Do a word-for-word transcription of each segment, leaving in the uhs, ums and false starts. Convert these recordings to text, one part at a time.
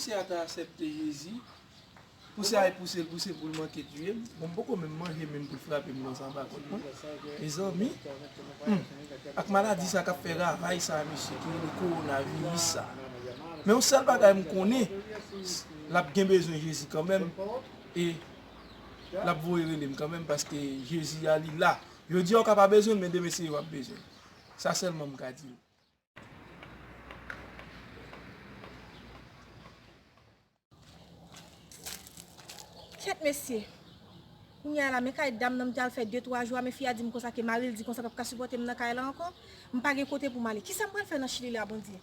Misye a ta aksepte Jezi. Pouse a pouse l, pouse pou l manke tiye m. Bon, m poko menm manje, menm pou l frape m nan sa, m pa konn mwen. Mezanmi, hmm, ak maladi sa k ap fè ravaj sa, mesye, ki rele kowonaviris sa. Men yon sèl bagay m konnen, l ap gen bezwen Jezi kanmenm, e l ap voye rele m kanmenm, paske Jezi a, li la. Jodi a, w ka pa bezwen l, men demen, se w ap bezwen l. Sa sèlman m ka di w. Kèt mesye! Kounye a la, men kay dam nan m te al fè de twa jou a, men fi a di m konsa ke mari l di konsa p ap ka sipòte m nan kay la ankò. M pa gen kote pou m ale. Kisa m pral fè nan Chili la, Bondye?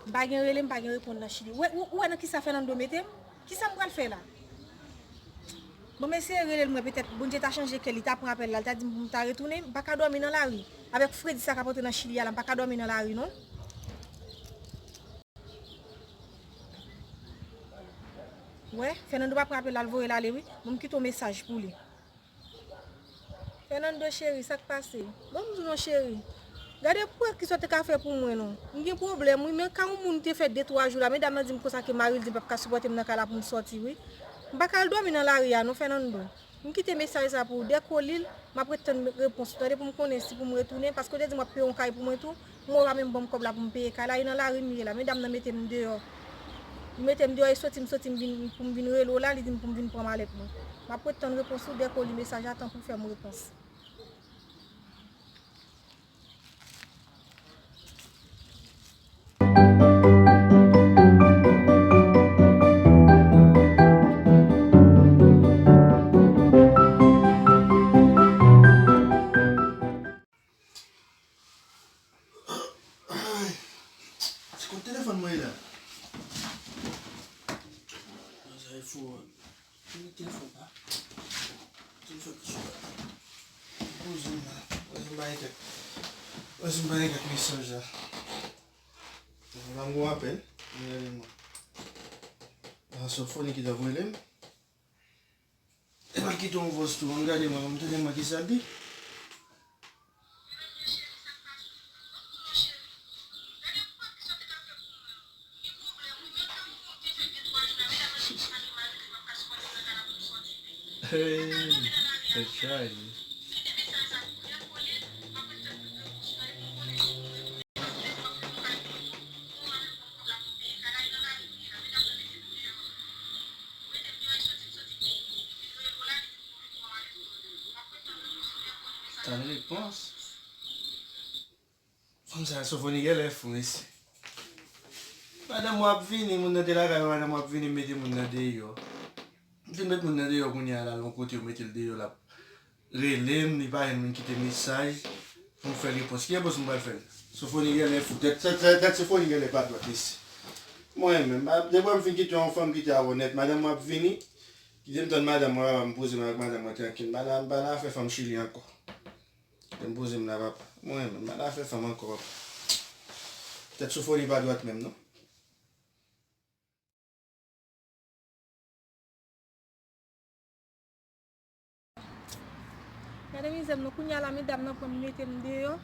M pa gen rele, m pa gen reponn nan Chili. Ou wè, ou, ou wè nan kisa Fernando mete m? Kisa m pral fè la? Bon, m eseye rele l, mwen, petèt Bondye ta chanje kè l, li ta pran apèl la, li ta di m pou m ta retounen. M pa ka dòmi nan lari. Avèk fredi sa k ap antre nan Chili a la, m pa ka dòmi nan lari, non. Wè, Fernando pa pran apèl la, l voye l ale, wi. Bon, m kite yon mesaj pou li. Fernando cheri, sa k pase? Bon, m di w non, cheri. Gade pou wè kisa w te ka fè pou mwen, non. M gen pwoblèm, wi, men ka yon moun te fè de twa jou la, medam nan di m konsa ke mari l di m p ap ka sipòte m nan kay la pou m sòti, wi. M pa ka al dòmi nan lari a, non, Fernando. M kite mesaj sa pou w. Dèk w li l, m ap ret tann repons ou, tande, pou m konnen si pou m retounen, paske w te di m w ap peye yon kay pou mwen tou, men w pa menm ban m kòb la pou m peye kay la, e nan lari m ye la. Medam nan mete m deyò. Li mete m deyò, e soti m soti m vin, pou m vin rele w la, li di m pou m vin pran malèt mwen. M ap ret tann repons ou, dèk w li mesaj la, tanpri fè m repons. Ay, se kot telefòn mwen ye la? Sa e fou, wi. Telefòn la. Telefòn ki sou la. Poze m la. Poze m bay kèk. Poze m bay kèk mesaj la. Mwen m gon apèl. Mwen rele mwen. A, Sofoni ki t ap rele m. Epa l kite yon vòs tou. Ann gade mwen, ann tande mwen kisa l di. Hey, that's right. Tann repons. Fanm sa a, Sofoni genlè fou, mesye. Madanm mwen ap vini, moun nan te lakay mwen, madanm mwen ap vini, m mete moun nan deyò. M fin met moun nan deyò, kounye a la, l yon kote, yo mete l deyò, l ap rele m, li pa jwenn moun kite mesaj pou m fè repons. Ki repons m pral fè l? Sofoni genlè fou. Tèt, tèt, tèt, tèt Sofoni genlè pa dwat, mesye. Mwen menm, depi m fin kite yon fanm kite avè w nèt, madanm mwen ap vini, kite m tann madanm mwen, m poze m avèk madanm mwen trankil. M pa nan, m pa nan afè fanm Chili ankò. Kite m poze m la, papa. Mwen menm, m pa nan afè fanm ankò, papa. Tèt Sofoni pa dwat menm, non. Gade mizè m non, kounye a la medam nan pran m mete m deyò.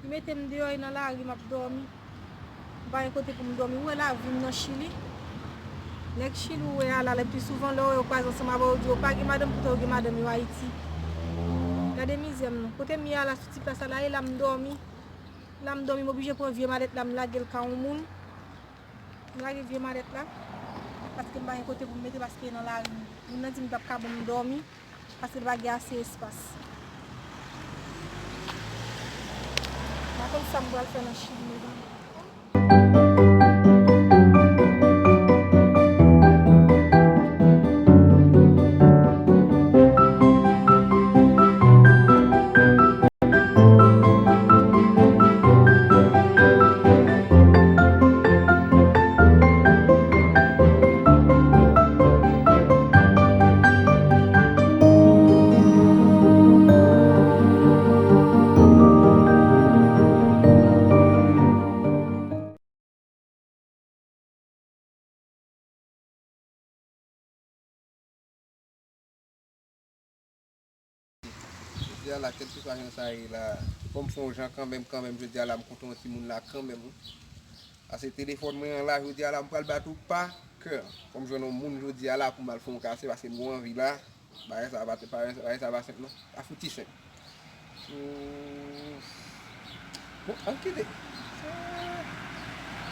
Li mete m deyò, e nan lari m ap dòmi. M pa gen kote pou m dòmi. Ou wè lavi m nan Chili. Nèg Chili ou wè a la, le pli souvan lè w wè yo kwaze ansanm avè w, yo di yo pa gen madanm, poutan yo gen madanm yo Ayiti. Gade mizè m non. Kote m ye a la, sou ti plas la, la, e la m dòmi. La m dòmi, m oblije pran vye malèt la, m lage l ka yon moun. M lage vye malèt la, paske m pa gen kote pou m mete, paske nan lari, moun nan di m p ap ka ban m dòmi, paske l pa gen ase espas. M pa konn sa m pral fè nan Chili, medam. Jodi a la, kèlkeswa jan sa ye la, fò m fè yon jan kanmenm, kanmenm, jodi a la, m kontan wè timoun la kanmenm, wi. Pase telefòn mwen an la, jodi a la, m pral bat ou pa kè. Fò m jwenn yon moun jodi a la pou m al fè yon kase, paske m gen anvi la. Bagay sa pa, bagay sa pa senp non. Pa fouti senp. Hmm. Bon, ann kite.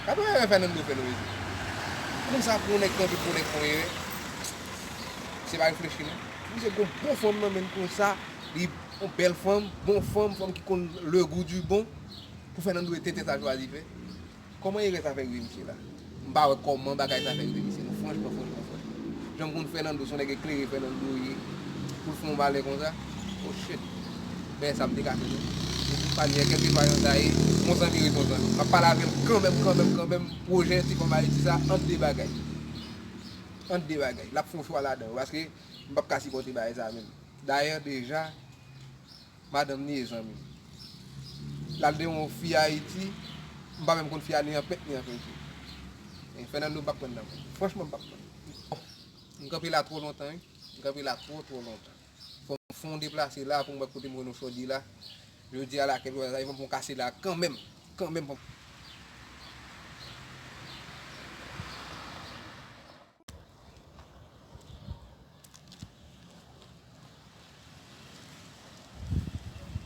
Gade wè Fernando fè nou mezi. Moun sa pou nèg kanpe pou nèg konyen. Se pa reflechi non. Misye gon bon fanm nan men konsa, li yon bèl fanm, bon fanm, fanm ki konn le goût du bon. Pou Fernando e tenten sa chwazi fè. Kòman erè sa fè rive misye la? M pa wè kòman bagay sa fè rive misye non. Franchman, franchman, franchman. Jan m konn Fernando, se yon nèg eklere Fernando ye. Pou l fè yon malè konsa. Oh shit. Men sa m te ka fè non. Epi pa li, kèlkeswa jan sa ye, bon zanmi ret bon zanmi. M ap pale avè l kanmenm, kanmenm, kanmenm. Pwojè Ti Fanm Ayiti sa, ant de bagay. Ant de bagay. L ap fè yon chwa ladan. Paske m p ap ka sipòte bagay sa menm. Dayè, deja, madanm ni e zanmi. L al de yon fi Ayiti, m pa menm konn fi a ni an pent ni an fenk. E Fernando m p ap pran nan. Franchman, m p ap pran. M kanpe la twò lontan, wi. M kanpe la twò, twò lontan. Fò m fè yon deplase la pou m wè kote m wè nou chòdi la. Jodi a la, kèlkeswa sa, fò m fè yon kase la kanmenm. Kanmenm, fò m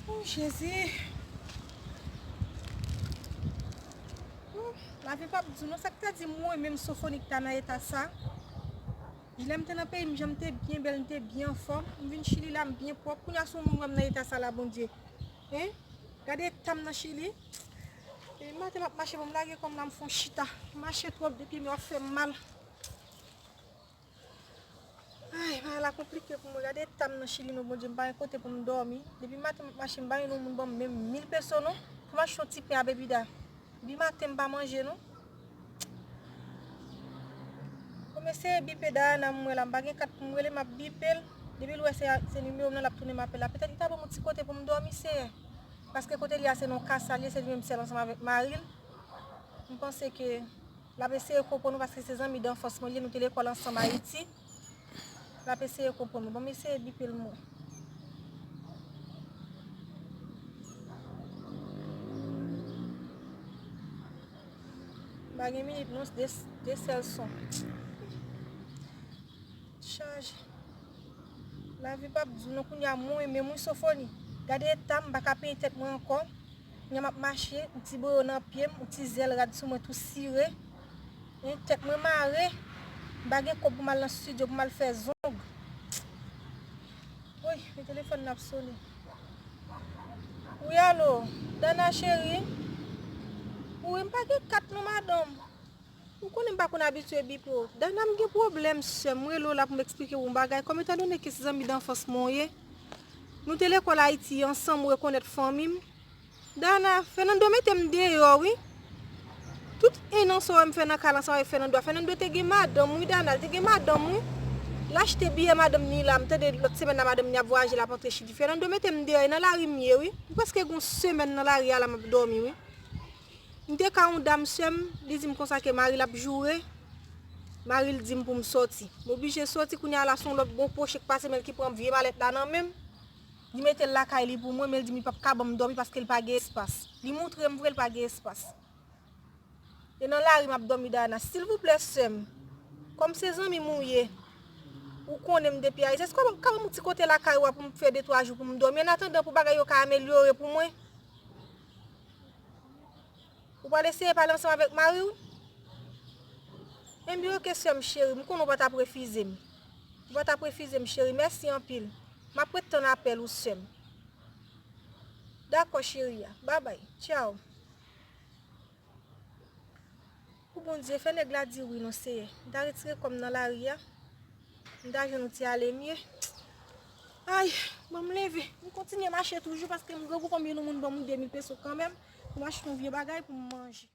Oh, Jezi. Oh, lavi p ap di w non, sa k ta di mwen menm Sofonik ta nan eta sa. Lè m te nan peyi m, jan m te byen bèl, m te byen anfòm. M vin Chili la, m byen pwòp. Kounye a, si yon moun wè m nan eta sa la, Bondye. Hein? Gade eta m nan Chili. E maten m ap mache, bon, m lage kò m la, m fè yon chita. M mache twòp, de pye m yo ap fè m mal. Ay, bagay la konplike pou mwen. Gade eta m nan Chili non, Bondye, m pa gen kote pou m dòmi. Depi maten m ap mache, m pa jwenn yon moun ban m menm mil peso non. Pou m achte yon ti pen a bebida. Depi maten m pa manje non. Bon, m eseye bipe Dayana, m wè la, m pa gen kat pou m rele, m ap bipe l. Depi l wè se, se nimewo m nan, l ap tounen m apèl la. Petèt li ta ban m yon ti kote pou m dòmi, Seyè. Paske kote li a, se nan yon kasa l ye, se li menm sèl ansanm avèk mari l. M panse ke L ap eseye konprann nou paske se zanmi danfans mwen li ye, nou te lekòl ansanm Ayiti. L ap eseye konprann nou. Bon, m eseye bipe l mwen. M pa gen minit non, de, de sèl son. Chaje. Lavi p ap di w non, kounye a mwen menm wi Sofoni. Gade eta m, m pa ka penyen tèt mwen ankò. Kounye a m ap mache, yon ti boyo nan pye m, yon ti zèl rad sou mwen tou sire. Hein, tèt mwen mare. M pa gen kòb pou m al nan estidyo pou m al fè zong. Woy, men telefòn nan ap sonnen. Wi, alo, Dana cheri. Wi, m pa gen kat non, madanm. Ou konnen m pa konn abitye bipe w. Dana, m gen pwoblèm, sè m. M rele w la pou m eksplike w yon bagay. Kòm etandone ke se zanmi danfans mwen w ye, nou te lekòl Ayiti ansanm, ou rekonèt fanmi m. Dana, Fernando mete m deyò, wi. Tout ennan sa w wè m fè nan kay la ansanm avèk Fernando a. Fernando te gen madanm, wi, Dana, l te gen madanm, wi. L achte biyè madanm ni la, m tande lòt semèn la madanm ni ap vwayaje, l ap antre Chili. Fernando mete m deyò, e nan lari m ye, wi. M prèske gen yon semèn nan lari a la m ap dòmi, wi. M te ka yon dam, sè m, li di m konsa ke mari l ap joure. Mari l di m pou m sòti. M oblije sòti, kounye a la se yon lòt bon kwoche k pase men l ki pran vye malèt la nan men m. Li mete l lakay li pou mwen, men l di m li p ap ka ban m dòmi paske l pa gen espas. Li moutre m vre l pa gen espas. E nan lari m ap dòmi, Dana. Silvouplè, sè m, kòm se zanmi m ou ye, ou konnen m depi Ayiti, èske w ka ban m yon ti kote lakay ou a pou m fè de twa jou pou m dòmi, annatandan pou bagay yo ka amelyore pou mwen? Ou pral eseye pale ansanm avèk mari w? Enben, oke, sè m cheri, m konnen w pa t ap refize m. Ou pa t ap refize m, cheri. Mèsi anpil. M ap ret tann apèl ou, sè m. Dakò, cheri a. Babay. Tchaw. Pou Bondye, fè nèg la di wi non, Seyè. M ta retire kò m nan lari a. M ta jwenn yon ti ale mye. Ay, bon, m leve. M kontinye mache toujou paske m grangou, fò m jwenn yon moun ban m de mil peso kanmenm pou m achte yon vye bagay pou m manje.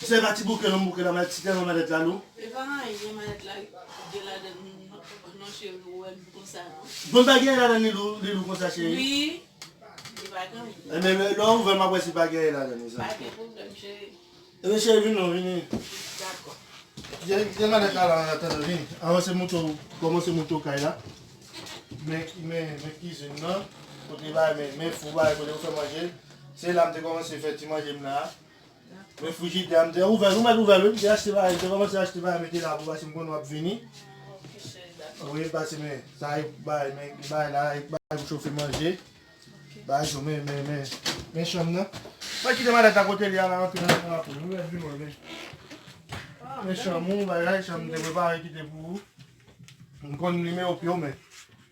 Se pa ti bouke non, bouke la, ti tèlman malèt la lou. E pa anyen, malèt la gen ladan non, cheri, ou wè l konsa non. Bon, pa gen ladan li lou, li lou konsa, cheri. Wi, li pa gen anyen. Ebyen, lè w ouvè l, m ap wè si pa gen ladan li. Pa gen pwoblèm, cheri. Ebyen, cheri, vin non, vini. Dakò. Gen, gen malèt la, la, an atandan, vini. Avanse moute w, kòmanse moute w kay la. Men, men, men kizin nan, kote bay, men, men fou bay, kote w fè manje. Se la m te kòmanse fè ti manje m la. Men frijidè m te ouvè l, ou mèt ouvè l, wi, m te achte bagay, m te kòmanse achte bagay, mete la pou pase m konnen w ap vini. Wi, pase men, sa e bay, men bay la, e bay pou chofe manje. Bagay yo, men, men, men, men chanm nan. Mwen kite malèt la kote li a la, antre nan chanm apre. Wi, vin wè, men. Men chanm ou, bagay, chanm te prepare kite pou ou. M konn nimewo pye w, men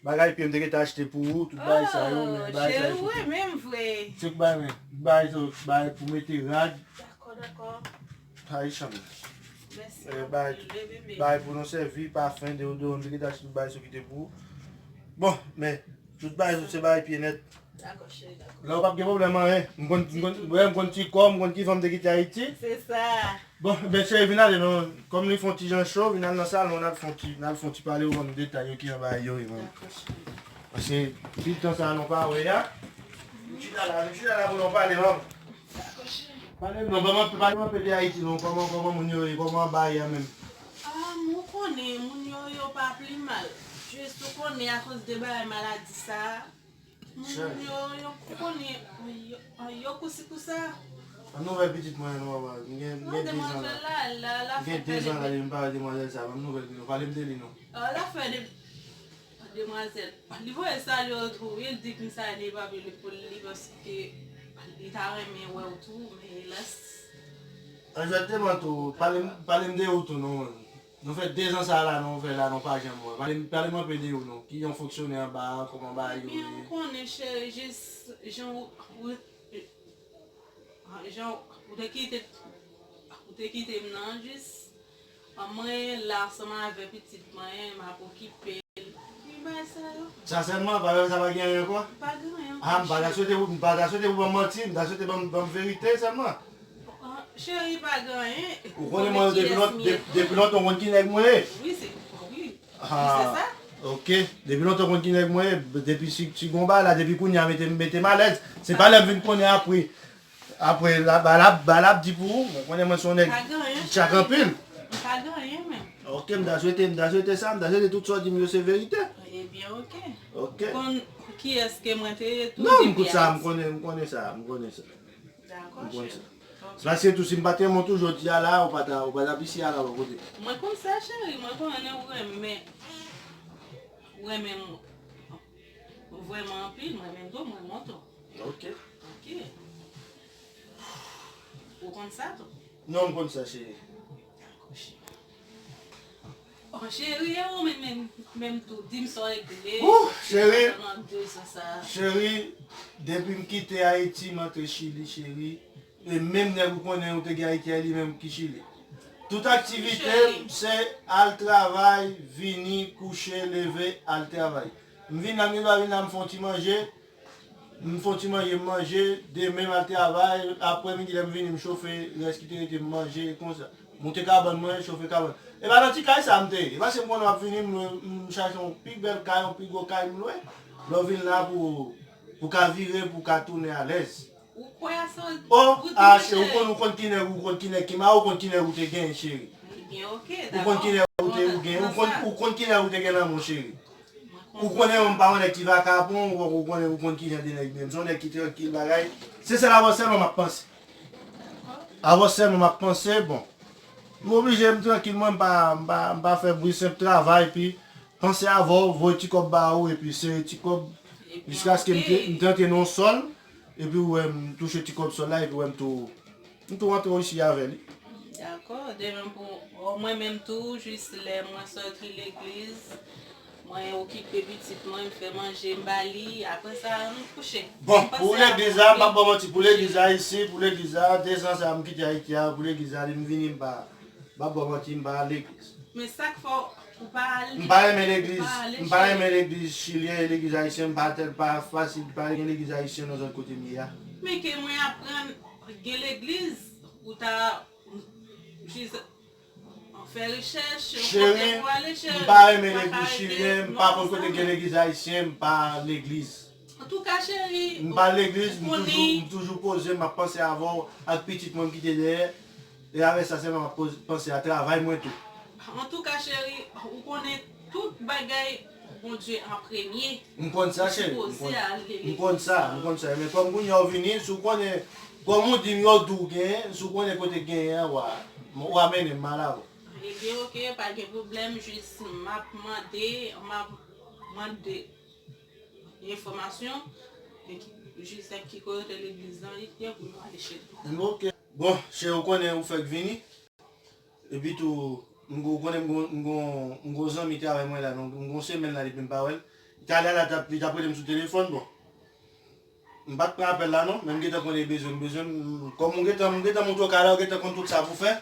bagay pye m te gentan achte pou ou, tout bagay sa yo, men bagay sa yo. Cheri, ou renmen m vre. Se pou bagay, men, bagay sa, bagay pou mete rad. Dakò, dakò. Ay, chanm. Mèsi anpil, bebe. Bagay pou nou sèvi, pafen, deodoran, m te gentan achte tout bagay sa yo kite pou ou. Bon, men, tout bagay sa yo se bagay pye nèt. Dakò, cheri, dakò. La, ou p ap gen pwoblèm anyen. M konn, m konn, m konn ti kò, m konn ki fè m te kite Ayiti. Se sa. Bon, ben, cheri, vin ale non. Kòm li fè yon ti jan cho, vin al nan salon, n al fè yon ti, n al fè yon ti pale, ou ban m detay yo ki anba yo, e, man. Dakò, cheri. Paske, pi tan sa nou pa wè a. M chita la, m chita la pou nou pale, man. Dakò, cheri. Pale m non, ban m, pale m anpe de Ayiti non, kòman, kòman moun yo ye, kòman anba a menm? Ah, ou konnen, moun yo, yo pa pli mal. Jis ou konnen akoz de bagay maladi sa a, moun yo, yo konnen, yo, yo kousi kousa. Ban m nouvèl pitit mwen an non, mama. M gen, m gen dezan la. M gen dezan la depi m pa wè demwazèl sa. Ban m nouvèl li non. Pale m de li non. Ah, l ap fè de, demwazèl. Li voye salye w tou, wi. L di konsa li pa vle pou li paske li ta renmen wè w tou, men elas. Egzakteman tou. Pale m, pale m de ou tou non. Nou fè dezan sa la, nou fè la, nou pa janm wè. Pale, pale m anpe de yo, non. Ki jan fonksyone anba a, kòman bagay yo ye? Ebyen, ou konnen, cheri, jis jan ou, ou, jan ou te kite, ou te kite m nan, jis, mwen la ansanm avè pitit mwen, m ap okipe l. Epi bagay sa yo. Sa sèlman, pa, sa pa gen anyen ankò? Pa gen anyen ankò, cheri. Ah, m pa ta swete pou, m pa ta swete pou ban m manti, m ta swete ban m, ban m verite sèlman. Ah, cheri, pa gen anyen. Ou konnen mwen depi lon-, de-, depi lontan ou konn ki nèg mwen ye. Wi, se, wi. Ah, se sa. Ok. Depi lontan ou konn ki nèg mwen ye. Depi si, si gon bagay la, depi kounye a mete, mete m alèz. Se pa lè m vin konnen apre. Apre, la, ba l ap, ba l ap di pou ou. Ou konnen mwen se yon nèg tchak anpil. Pa gen anyen, pa gen anyen menm. Ok, m ta swete, m ta swete sa, m ta swete tout sa w di m yo se verite. Ebyen, ok. Ok. Ou konn kiyès ke mwen te ye tou depi Ayiti? Non, m kout sa, m konnen, m konnen sa, m konnen sa. Dakò, cheri. Se paske tou, si m pa t renmen w tou jodi a la, ou pa ta, ou pa t ap isi a la bò kote. Mwen konn sa, cheri, mwen konnen ou renmen, ou renmen m vrèman anpil, mwen menm tou, mwen renmen w tou. Ok. Ok. Ou konn sa tou? Non, m konn sa, cheri. Dakò, cheri. Oh, cheri, e ou menm, menm, menm tou, di m sa w regle. Ouh, cheri. Pandan de zan sa. Cheri, depi m kite Ayiti, m antre Chili, cheri. E menm nèg ou konnen ou te gen Ayiti a, li menm ki Chili. Tout aktivite m, se al travay, vini, kouche, leve, al travay. M vin la, m gen dwa vin la, m fè yon ti manje. M fè yon ti manje, m manje, demen m al travay, aprè midi lè m vini, m chofe rès ki te rete, m manje, konsa. Moute kabann mwen, chofe kabann. E pa nan ti kay sa m te ye. E paske m konnen w ap vini, m lwe, m chache yon pi bèl kay, yon pi gwo kay m lwe. Lè w vin la pou, pou ka vire, pou ka tounen alèz. Ou kwè a sa w di? Oh, ah, cheri, ou konn, ou konn ki nèg, ou konn ki nèg ki ma, ou konn ki nèg ou te gen, cheri. Ebyen, ok, dakò. Ou konn ki nèg ou te, ou gen, ou konn, ou konn ki nèg ou te gen nan men w, cheri. Ou konnen mwen m pa yon nèg ki vakabon, ou, ou konnen, ou konn ki jan de nèg m ye. M se yon nèg ki trankil bagay. Se sèl avè w sèlman m ap panse. Avè w sèlman m ap panse, bon. M oblije m trankil, mwen m pa, m pa, m pa fè bri, senp travay, pi panse avè w, voye ti kòb ba ou, epi sere ti kòb, jiskaske m te, m te antre nan yon sòl, epi ou wè m touche ti kòb sòl la, epi ou wè m tou M tou antre isi avè li. Dakò, de menm pou, o, mwen menm tou, jis lè mwen sòti legliz, mwen okipe pitit mwen, m fè manje, m ba li, apre sa, m kouche. Bon, pou legliz la, m p ap ba w manti, pou legliz la isi, pou legliz la, dezan sa m kite Ayiti a, pou legliz la, m vini, m pa, m p ap ba w manti, m pa al legliz. Men sa k fè w pa al. M pa renmen legliz, m pa renmen legliz chilyen e legliz ayisyen, m pa tèl, pa fasil, pa gen legliz ayisyen nan zòn kote m ye a. Men ke mwen aprann gen legliz, ou ta, Jis fè rechèch, yon kote pou ale, cheri. M pa renmen legliz chilyen, m pa konn kote gen legliz ayisyen, m pa legliz. Antouka, cheri, m pa legliz, m toujou, m toujou poze, m ap panse avè w ak pitit mwen m kite dèyè. E avè sa sèlman m ap poze, panse a travay mwen tou. Antouka, cheri, ou konnen tout bagay Bondye an premye. M konn sa, cheri. M konn, m konn sa, m konn sa. Men kòm kounye a w vini, si w konnen, kòm ou di m yo di w genyen, si w konnen kote genyen an, w a, w a mennen m al avè w. Ebyen, oke, pa gen pwoblèm, jis m ap mande, m ap mande enfòmasyon, e ki, jis ki kote legliz lan ye pou nou ale cheri. Oke. Bon, cheri, ou konnen ou fèk vini. Epi tou, m gon, ou konnen m gon, m gon, m gon zanmi travay mwen la, non, m gon semèn la depi m pa wè l. Talè a la, t ap, li t ap rele m sou telefòn, bon. M pa t pran apèl la, non, men m gentan konnen bezwen m, bezwen m. Kòm ou gentan, m gentan montre w kay la, ou gentan konn tout sa pou fè.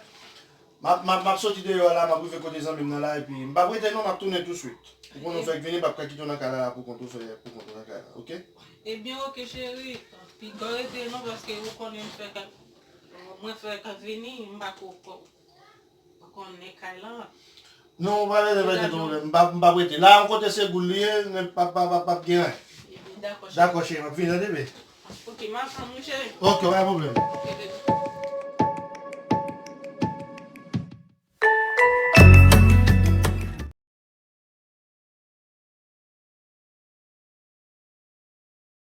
M ap, m ap, m ap soti deyò a la, m ap rive kote zanmi m nan la, epi m p ap rete, non, m ap tounen touswit. Ou konnen ou fèk vini, m p ap ka kite w nan kay la, la pou kont ou fè, pou kont ou nan kay la, oke? Ebyen, oke, cheri. Piga w rete, non, paske ou konnen m fèk, mwen fèk vini, m pa ko, ko, konnen kay la. Non, ou pa bezwen fè tèt ou pwoblèm. M pa, m pa prete. La, yon kote se goul li ye, men pa, pa, pa, pa gen anyen. Dakò, cheri. Dakò, cheri, m ap vini, tande, bebe. Ok, m ap tann ou, cheri. Ok, pa gen pwoblèm. Ok, bebe.